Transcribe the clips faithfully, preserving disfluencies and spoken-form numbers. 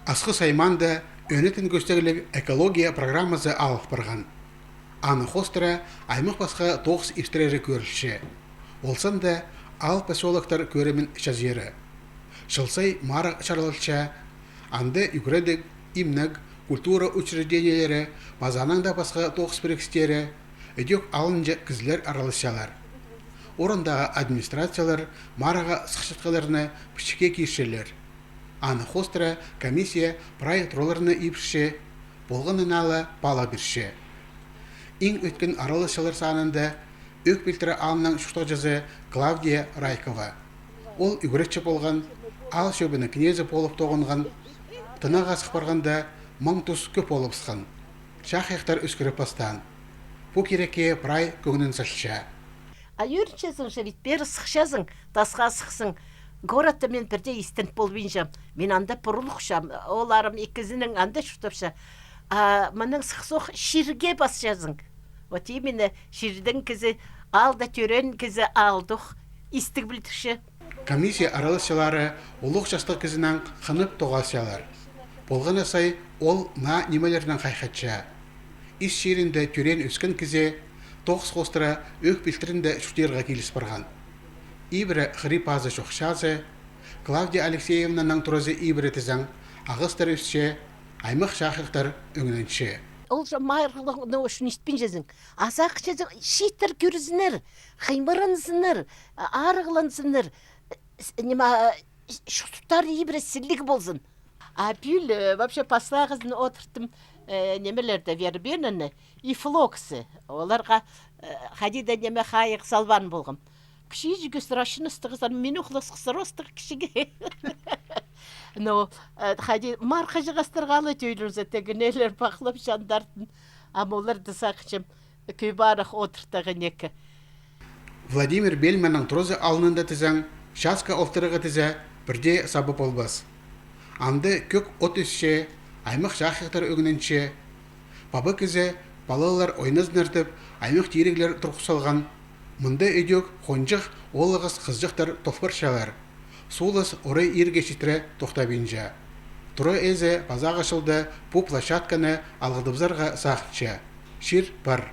Асхыс аймаанда ӧнетін кӧстегліг экология программазы алыл парған. Аны хоостыра аймах пасха тоғыс иртірері кӧрілче. Ол санда аал посёлоктар кӧрімін чазиры. Чыл сай марығ чарылча, анда ӱгредіг, имнег, культура учреждениелері, паза анаң даа пасха тоғыс пірігістері, ідӧк алынҷа кізілер араласчалар. Орындағы администрациялар марығға сыхчатханнарны пічікке кирчелер. Аны хоостыра комиссия прай тураларны ибірче, полғанына ла паалағ пирче. Иң ӧткін араласчылар санында Ӧӧк Пилтірі аалның чуртағҷызы Клавдия Райкова. Ол ӱгретчі полған, аал чӧбінің кнезі полып тоғынған, тынағға сых парғанда, маң тус кӧп полыбысхан. Чахайахтар ӧскіріп пастаан. Пу кирекке прай кӧңнін салча. А ӧрінчезің же, ведь пеер сыхчазың, тасха сыхсаң, городта мин пірдее истеніп полбинчам. Мин анда пір улухчам, оолларым ікізінің анда чуртапча. А мынаң сыхсох чирге пасчазың. Вот именно чирдең кізі, аалда тӧреен кізі аалдох истіг пілдірче. Комиссия араласчылары улуғ частығ кізінең хынып тоғасчалар. Полған на сай ол наа нимелернең хайхатча. Ис чирінде тӧреен-ӧскен кізі тоғыс хоостыра Ӧӧк Пилтірінде чуртирға киліс парған. Ибіре хыри-пазы чох чазы, Клавдия Алексеевнаның туразы ибіре тізең, ағастар ӧсче, аймах чахайахтар ӧңненче. Ол же марығлығны ӱчӱн итпинчезің. А сағынчазың, чииттер кӧрзіннер, хыймыранзыннар, арығланзыннар, с-, ниме, чуртастары ибіре сіліг ползын. А пӱӱл, э, вообще, пастағызын одырттым, э, нимелерде, вербенаны и флоксы. Оларға, э, хайди даа ниме хайығ салбаан полғам. Кічіҷек кӧстер ачыныстығ, мин ох ла сыхса ростығ кічіг. Но, э, хайди, марығҷы хастарға ла тӧӧйлензе, тегінелер пахлап чандартын. Ам оларды сағынчам, кӧп арах одыртығ неке. Владимир Бельманның туразы алнында тізең, часка олтырығы тізе пірдее саба полбас. Анда кӧк от ӧсче, аймах чахайахтар ӧңненче. Паба кізі палалар ойназыннар тіп, аймах тиріглер турғыс салған. Мында ідӧк хонҷых, оолағас, хызыҷахтар тол парчалар. Суулас орай ирге читіре тохтабинча. Тура ээзі пазағы чылда пу площадканы алғыдабызарға сағынча. Чир пар.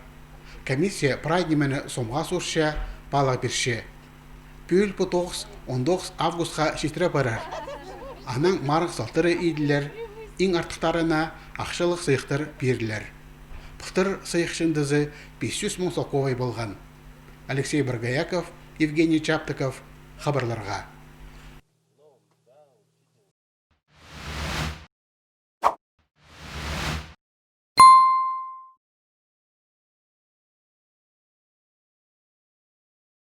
Комиссия прай нимені сомға суурча, паалағ пирче. Пӱӱл пу тоғыс он тоғыс августха читіре парар. Анаң марығ салтары иділер, иң артыхтарына ахчалығ сыйыхтар пирілер. Пылтыр сыйых чыындызы пис чӱс муң солковай полған. Алексей Боргояков, Евгений Чаптыков, хабарларға.